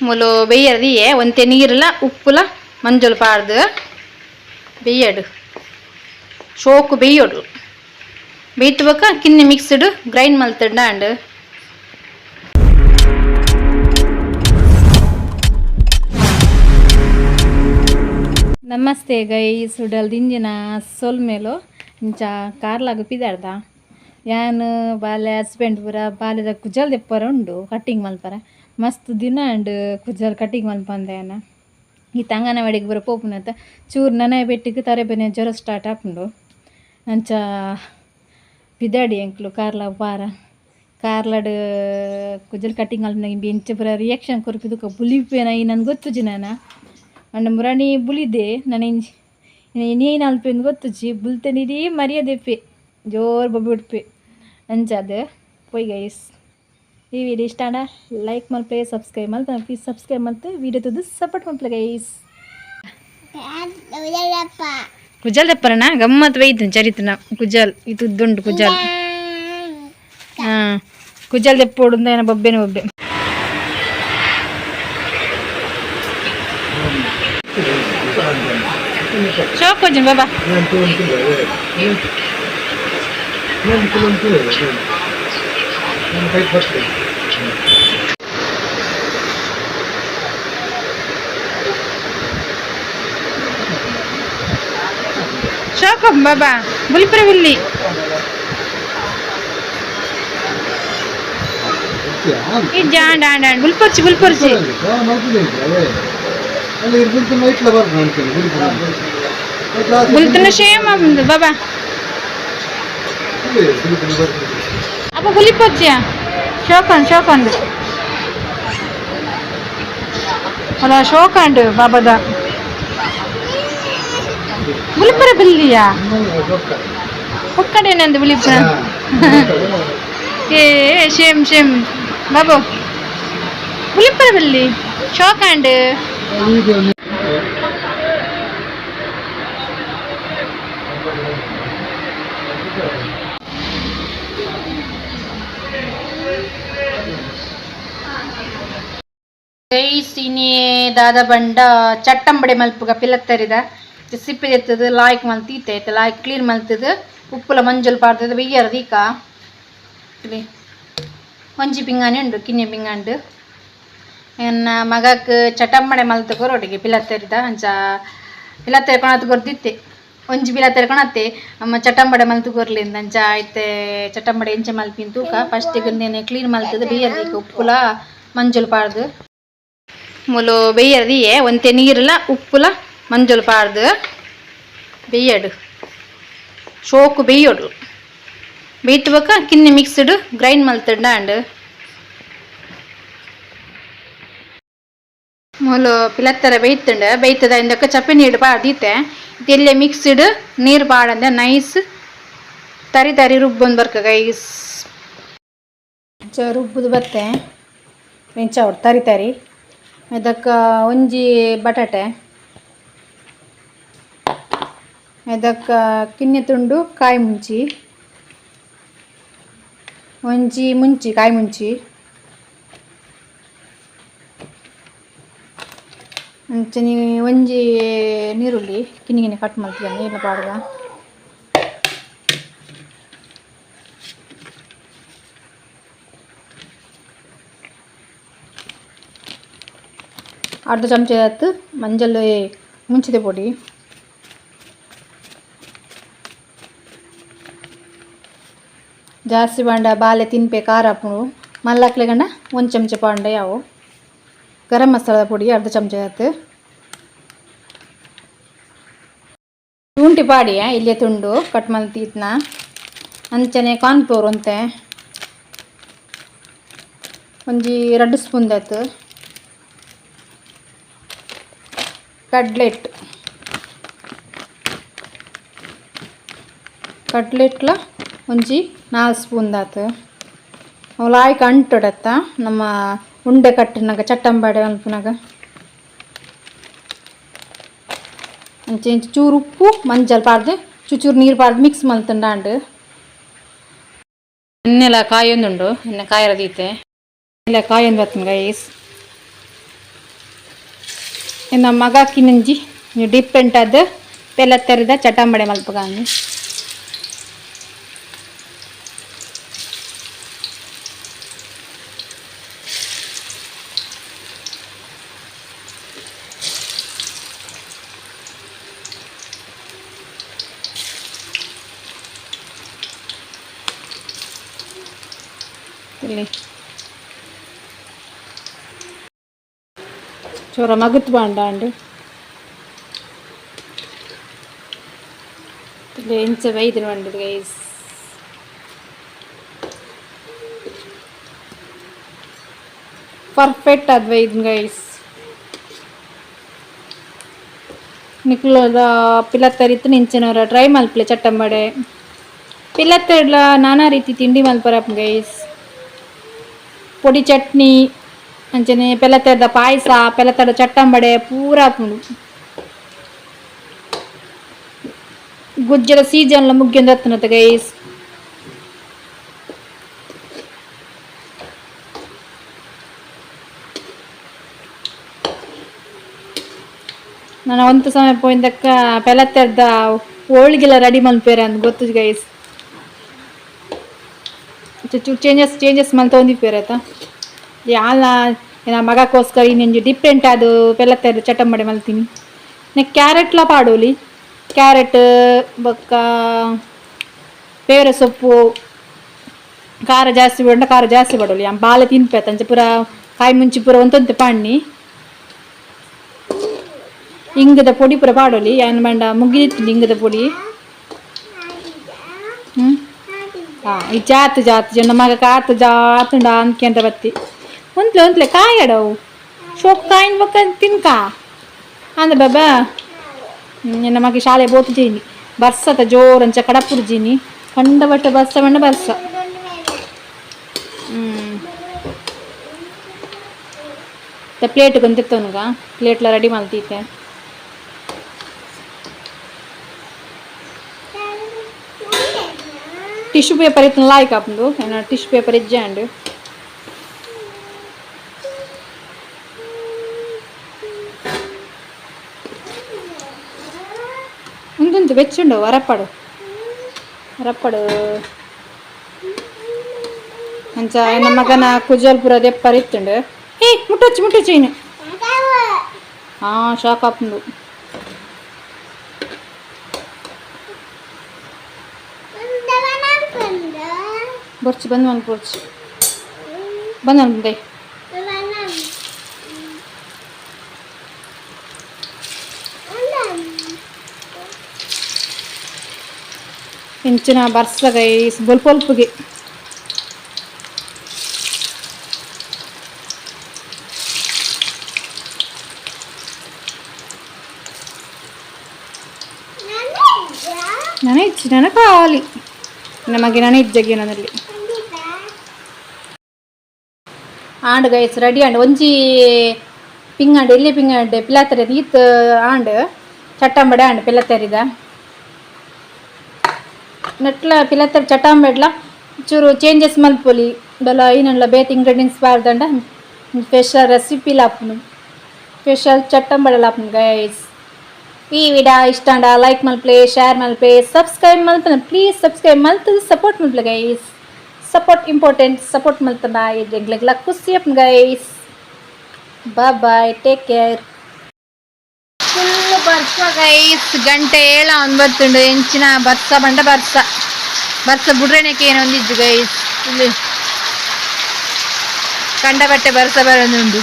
ಮೂಲು ಬೆಯ್ಯರ್ದಿಯೇ ಒಂತೆ ನೀರುಲ ಉಪ್ಪುಲ ಮಂಜೊಲು ಪಾಡ್ದು ಬೆಯ್ಯಡು ಶೋಕು ಬೆಯ್ಯೋಡು ಬೇಯ್ತು ಬೊಕ್ಕ ಕಿನ್ನಿ ಮಿಕ್ಸ್ಡ್ ಗ್ರೈಂಡ್ ಮಲ್ತುಂಡ ಅಂಡ್. ನಮಸ್ತೆ ಗೈಸ್, ಉಡಲ್ ದಿಂಜಿನ ಸೊಲ್ಮೆಲು. ಇಂಚ ಕಾರ್ಲಾಗ ಪಿದಾಡ್ದ ಯಾನ್ ಬಾಲೆ ಹಸ್ಬೆಂಡ್ ಪೂರ ಬಾಲೆದ ಕುಜಲ್ ದೆಪ್ಪರ ಉಂಡು, ಕಟ್ಟಿಂಗ್ ಮಲ್ಪರ. ಮಸ್ತ್ ದಿನ ಅಂಡ್ ಕುಜಲ್ ಕಟ್ಟಿಂಗ್ ಮಲ್ಪಂದೆ ಯಾನ. ಈ ಅಂಗನವಾಡಿಗೆ ಪೂರ ಪೋಪುನತ ಚೂರು ನನ ಬೆಟ್ಟಿಗೆ ತರೆ ಬೇನೆ ಜ್ವರ ಸ್ಟಾರ್ಟ್ ಆಪುಂಡು. ಅಂಚ ಪಿದಾಡಿ ಎಂಕ್ಲು ಕಾರ್ಲ ವಾರ ಕಾರ್ಲಡ್ ಕುಜಲ್ ಕಟ್ಟಿಂಗ್ ಮಲ್ಪುನಗ ಇಂಚ ಪೂರ ರಿಯಾಕ್ಷನ್ ಕೊರ್ಪಿದುಕ ಬುಲಿಪೇನ ಈ ನನ್ ಗೊತ್ತುಜಿ ನಾನ. ಅಂಡ ಮುರಾಣಿ ಬುಲಿದೆ ನನ ಇಂಚಿ ಇನಿ ಅಲ್ಪೇಂದು ಗೊತ್ತುಜಿ. ಬುಲ್ತೆ ಇಡೀ ಮರ್ಯಾದೆಪ್ಪೆ ಜೋರು ಬೊಬ್ಬೆ ಉಡ್ಪೆ ಅಂಚಾದ ಪೋಯ್ ಗೈಸ್. ಈ ವಿಡಿಯೋ ಇಷ್ಟ ಆಂಡ ಲೈಕ್ ಮಲ್ಪೆ, ಸಬ್ಸ್ಕ್ರೈಬ್ ಮಲ್ಪೆ. ಪ್ಲೀಸ್ ಸಬ್ಸ್ಕ್ರೈಬ್ ಮಲ್ತೆ ವಿಡಿಯೋ ತೂದು ಸಪೋರ್ಟ್ ಮಲ್ಪಲೆ ಗೈಸ್. ಕುಜಲ್ ದಪ್ಪರಣ ಗಮ್ಮತ್ ಬೈತು ಚರಿತನ ಕುಜಲ್ ಇದು ಉದ್ದುಂಡು ಕುಜಲ್. ಹಾಂ, ಕುಜಲ್ ದೆಪ್ಪೋಡು ಏನ ಬೊಬ್ಬೆನ ಬೊಬ್ಬೆ. ಶೋಕ್ ಹೋಜಿನ ಬಾಬಾ. ಶೋಕ್ ಬಾಬಾ ಬುಲಿಪುರ ಬಿಲ್ಲಿ. ಈ ಜಾಂಡ್ ಆಂಡ್ ಆಂಡ್ ಬುಲ್ಪೊರ್ಚಿ ಬುಲ್ಪೊರ್ಚಿ. ಬುಲ್ತನ ಶೇಮ್ ಬಾಬಾ. ಅಪ್ಪ ಬುಲಿಪೊರ್ಚಿಯ ಶೋಕಂಡ್ ಶೋಕಂಡ್ ಅಲ್ಲ ಶೋಕಂಡ್ ಬಾಬಾದ ಬುಲಿಪುರ ಬಿಲ್ಲಿಯಾ ಒಕ್ಕಡೇನಂದು ಬುಲಿಪುರ. ಏ ಶೇಮ್ ಶೇಮ್ ಬಾಬು ಬುಲಿಪುರ ಬಿಲ್ಲಿ ಶೋಕಂಡ್. ಗೈಸ್, ಇನಿ ದಾದ ಬಂಡ ಚಟ್ಟಂಬಡೆ ಮಲ್ಪುಗ ಪಿಲತ್ತರಿದ ಸಿಪ್ಪೆ ಎತ್ತದು ಲಾಯ್ಕ್ ಮಲ್ತೀತೆ ಐತೆ. ಲಾಯ್ಕ್ ಕ್ಲೀನ್ ಮಲ್ತದು ಉಪ್ಪುಲ ಮಂಜಲ್ ಪಾಡ್ದದು ಬೆಯ್ಯರ ದೀಕ. ಒಂಜಿ ಪಿಂಗಾಣಿ ಉಂಡು, ಕಿನ್ನಿ ಪಿಂಗಾಂಡು. ಎನ್ನ ಮಗಕ್ ಚಟಂಬಡೆ ಮಲ್ತು ಕೊರೊಟ್ಟಿಗೆ ಪಿಲತ್ತರಿದ. ಅಂಚ ಪಿಲತ್ತರಿ ಕೊಣತ್ ಕೊರ್ದಿತ್ತೆ, ಒಂಜಿ ಪಿಲತ್ತರಿ ಕೊಣತ್ತೆ ಅಮ್ಮ ಚಟಂಬಡೆ ಮಲ್ತು ಕೊರ್ಲಿಂದ. ಅಂಚ ಐತೆ ಚಟಂಬಡೆ ಎಂಚ ಮಲ್ಪಿನ ತೂಕ. ಫಸ್ಟಿಗೆ ಒಂದೇನೆ ಕ್ಲೀನ್ ಮಲ್ತದು ಬೆಯ್ಯರ ದೀಕ ಉಪ್ಪುಲ ಮಂಜಲ್ ಪಾಡ್ದು. ಮೂಲು ಬೆಯ್ಯರ್ದಿಯೇ ಒಂತೆ ನೀರುಲ ಉಪ್ಪುಲ ಮಂಜಲ್ ಪಾಡ್ದು ಬೆಯ್ಯಡು ಶೋಕು ಬೆಯ್ಯೋಡು. ಬೇಯ್ತು ಬೊಕ್ಕ ಕಿನ್ನಿ ಮಿಕ್ಸ್ಡ್ ಗ್ರೈಂಡ್ ಮಲ್ತುಂಡ ಅಂಡ್. ಮೂಲು ಪಿಲತ್ತರ ಬೇಯ್ತುಂಡ. ಬೇಯ್ತದ ಇಂದಕ್ಕ ಚಪ್ಪೆ ನೀರು ಪಾಡ್ದೀತೆ. ಇದೆಲ್ಲ ಮಿಕ್ಸ್ಡ್ ನೀರು ಪಾಡಂದೆ ನೈಸ್ ತರಿ ತರಿ ರುಬ್ಬೊಂದು ಬರ್ಕ ಗೈಸ್. ರುಬ್ಬುದು ಬತ್ತೆ ಮೆಂಚ ತರಿ ತರಿ. ಇದಕ್ಕೆ ಒಂಜಿ ಬಟಾಟೆ, ಇದಕ್ಕೆ ಕಿನ್ನಿ ತುಂಡು ಕಾಯಿ ಮುಂಚಿ, ಒಂಜಿ ಮುಂಚಿ ಕಾಯಿ ಮುಂಚಿ, ಅಂಚನೆ ಒಂಜಿ ನೀರುಳ್ಳಿ ಕಿನ್ನಿ ಕಿನ್ನಿ ಕಟ್ ಮಲ್ತಿದ್ದೆ ನೀರ್ನ ಪಾಡ್ದ. ಅರ್ಧ ಚಮಚ ಆತು ಮಂಜಲ್ ಮುಂಚಿದ ಪೊಡಿ. ಜಾಸ್ತಿ ಬಾಂಡ ಬಾಲೆ ತಿನ್ಪೆ ಖಾರ ಆಪುಂಡು ಮಲ್ಲಕ್ಲೆ ಗಂಡ ಒಂದು ಚಮಚ ಪಾಂಡ ಯಾವು. ಗರಂ ಮಸಾಲದ ಪೊಡಿ ಅರ್ಧ ಚಮಚ ಆತು. ಶುಂಠಿ ಪಾಡಿ ಇಲ್ಲೇ ತುಂಡು ಕಟ್ ಮಲ್ತೀತ್ನ. ಅಂಚನೆ ಕಾರ್ನ್ಫ್ಲೋರ್ ಒಂತೆ ಒಂಜಿ 2 ಸ್ಪೂನ್ ಆಯ್ತು. ಕಡ್ಲೆಟ್ ಕಡ್ಲೆಟ್ಲ ಒಂಜಿ 4 ಸ್ಪೂನ್ ದಾತು. ಅವು ಲಾಯ್ಕ್ ಅಂಟೊಡತ್ತ ನಮ್ಮ ಉಂಡೆ ಕಟ್ಟಿನಾಗ ಚಟ್ಟಂಬಡೆ ಮಲ್ಪುನಾಗ. ಅಂಚೆ ಇಂಚ ಚೂರು ಉಪ್ಪು ಮಂಜಲ್ ಪಾಡ್ದು ಚೂಚೂರು ನೀರು ಪಾಡ್ದು ಮಿಕ್ಸ್ ಮಲ್ತುಂಡ. ಎಣ್ಣೆಲ ಕಾಯೊಂದುಂಡು, ಎಣ್ಣೆ ಕಾಯರ ದೀತೆ. ಇಲ್ಲ ಕಾಯೊಂದು ಬರ್ತದೆ ಗೈಸ್. ಇನ್ನು ಮಗ ಕಿನಂಜಿ ಡಿಫ್ರೆಂಟ್ ಅದು ಪೆಲತ್ತರಿದ ಚಟಂಬಡೆ ಮಲ್ಪಗಾಂದು. ಇಲ್ಲಿ ಚೂರ ಮಗುತ್ ಬಾಂಡ ಇಲ್ಲಿ ಇಂಚ ಬೈದಿನ ಬಂಡಿದ್ ಗೈಸ್. ಪರ್ಫೆಕ್ಟ್ ಅದು ಬೈದಿನ ಗೈಸ್. ನಿಕ್ಲದ ಪಿಲತ್ತರಿತ್ತು ನಿಂಚಿನವರ ಟ್ರೈ ಮಲ್ಪಲೆ ಚಟ್ಟಂಬಡೆ. ಪಿಲತ್ತರ್ಲ ನಾನಾ ರೀತಿ ತಿಂಡಿ ಮಲ್ಪರಪ್ಪ ಗೈಸ್. ಪೊಡಿ ಚಟ್ನಿ ಅಂಚನೆ ಪೆಲತ್ತರ್ದ ಪಾಯಸ, ಪೆಲತ್ತರ್ದ ಚಟ್ಟಂಬಡೆ ಪೂರ ಆಪುಂಡು. ಗುಜ್ಜದ ಸೀಸನ್ಲ ಮುಗ್ಯೊಂದು ಅತ್ತನತ ಗೈಸ್. ನಾನು ಒಂದು ಸಮಯ ಪೋಯಿಂದಕ್ಕ ಪೆಲತ್ತರ್ದ ಹೋಳಿಗೆಲ್ಲ ರೆಡಿ ಮಲ್ಪೇರೆ ಅಂದ್ ಗೊತ್ತು ಗೈಸ್. ಚೂರು ಚೇಂಜಸ್ ಚೇಂಜಸ್ ಮಲ್ತೊಂದಿಪ್ಪೇರೆ ಆತ. ಯಾಲ ನನ್ನ ಮಗಕ್ಕೋಸ್ಕರ ಇನ್ನೊಂಜಿ ಡಿಫ್ರೆಂಟ್ ಅದು ಪೆಲತ್ತರ್ದ ಚಟ್ಟಂಬಡೆ ಮಲ್ತೀನಿ. ನೆ ಕ್ಯಾರೆಟ್ಲ ಪಾಡೋಲಿ, ಕ್ಯಾರೆಟ್ ಬೊಕ್ಕ ಬೇರೆ ಸೊಪ್ಪು. ಖಾರ ಜಾಸ್ತಿ ಬೋಡ, ಖಾರ ಜಾಸ್ತಿ ಪಾಡೋಲಿ. ಬಾಲೆ ತಿನ್ಪೆ ಅಂಚ ಪೂರ ಕಾಯಿ ಮುಂಚಿ ಪೂರ ಒಂತೊಂತೆ ಪಾಡ್ನಿ. ಇಂಗದ ಪೊಡಿ ಪೂರ ಪಾಡೋಲಿ. ಯಾನ್ ಪಂಡ ಮುಗಿದಿತ್ತು ಇಂಗದ ಪೊಡಿ. ಹ್ಞೂ ಹಾಂ, ಈ ಜಾತ್ ಜಾತ್ ಜನ ಮಗ ಕಾತು ಜಾತುಂಡ ಅಂದ್ಕೊಂತ ಬತ್ತಿ. ಒಂತ್ಲೆ ಒಂತ್ಲೆ ಕಾಯಡವು ಶೋಕ್ ಕಾಯಿನ ಬೊಕ್ಕ ತಿನ್ಕ ಅಂದ ಬಾಬಾ. ನಿನ್ನ ಮಗೆ ಶಾಲೆ ಬೋತು ಜೀನಿ. ಬರ್ಸತ ಜೋರಂಚ ಕಡಪುರು ಜೀನಿ ಕಂಡ ಬಟ್ಟೆ ಬರ್ಸ ಬಣ್ಣ ಬರ್ಸ. ಪ್ಲೇಟ್ ಗೊಂತಿತ್ತವನುಗ ಪ್ಲೇಟ್ಲ ರೆಡಿ ಮಲ್ತೀತೆ. ಟಿಶ್ಯೂ ಪೇಪರ್ ಇತ್ತು ಲಾಯ್ಕ್ ಆಪುಂಡು. ಏನ ಟಿಶ್ಯೂ ಪೇಪರ್ ಇಜ್ಜಾಂಡ್. ಉಂದುಂತು ಬೆಚ್ಚುಂಡು. ಅರಪ್ಪಡು ಅರಪ್ಪಡು. ಅಂಚ ಎನ್ನ ಮಗನ ಕುಜಲ್ ಪೂರ ದೆಪ್ಪರ್ ಇತ್ತುಂಡು. ಏ ಮುಟ್ಟೊಚ್ಚು ಮುಟ್ಟೊಚ್ಚು ಇನ್ನು. ಹಾಂ, ಶಾಕ್ ಆಪುಂಡು. ಬೊರ್ಚಿ ಬಂದ್ ಮಲ್ಪ, ಬೊರ್ಚಿ ಬಂದ್ ಮಲ್ಪುಂಡೆ. ಇಂಚಿನ ಬರ್ಸ ಗೈಸ್, ಬೊಲ್ಪೊಲ್ಪುಗೆ. ನನ ಇಚ್ಚಿ ನನ ಕಾಲಿ ನಮಗೆ ನನ ಇಜ್ಜಗಿನದಲ್ಲಿ and guys, ready and. ಒಂಜಿ ಪಿಂಗಾಂಡ್ ಎಲ್ಲಿ ಪಿಂಗಾಂಡ್ ಪಿಲಾತರಿ ಈತ್ ಆಂಡ್ ಚಟ್ಟಂಬಡೆ ಆಂಡ್ ಪಿಲತ್ತರಿದ ನೆಟ್ಲ ಪಿಲತ್ತರಿ ಚಟ್ಟಂಬೆಡ್ಲ ಚೂರು ಚೇಂಜಸ್ ಮಲ್ಪೊಲಿ ಬಲ. ಏನಲ್ಲ ಬೇತೆ ಇಂಗ್ರೀಡಿಯೆಂಟ್ಸ್ ಪಾಡ್ದಂಡ ಸ್ಪೆಷಲ್ ರೆಸಿಪಿ ಲಾಪುನು, ಸ್ಪೆಷಲ್ ಚಟ್ಟಂಬಡೆ ಲಾಪುನು ಗೈಸ್. ಈ ವಿಡಿಯೋ ಇಷ್ಟ ಅಂಡ ಲೈಕ್ ಮಲ್ಪಲೆ, ಶೇರ್ ಮಲ್ಪಲೆ, ಸಬ್ಸ್ಕ್ರೈಬ್ ಮಲ್ಪಲೆ. ಪ್ಲೀಸ್ ಸಬ್ಸ್ಕ್ರೈಬ್ ಮಲ್ತದ ಸಪೋರ್ಟ್ ಮಲ್ಪಲೆ guys. Support important. Support ಮಲ್ತಂಡ ಎಂಗ್ಲೆಗ್ಲ ಖುಷಿ ಆಪುಂಡು guys. Bye bye, take care. Full ಬರ್ಸ ಗೈಸ್. ಗಂಟೆ 7:09. ಎಂಚಿನ ಬರ್ಸ ಬಂಡ ಬರ್ಸ. ಬರ್ಸ ಬುಡ್ರೆನಕ್ಕೆ ಏನೋ ಒಂದಿಜ್ಜು ಗೈಸ್. ಇಲ್ಲಿ ಕಂಡ ಬಟ್ಟೆ ಬರ್ಸ ಬರೋದುಂಡು.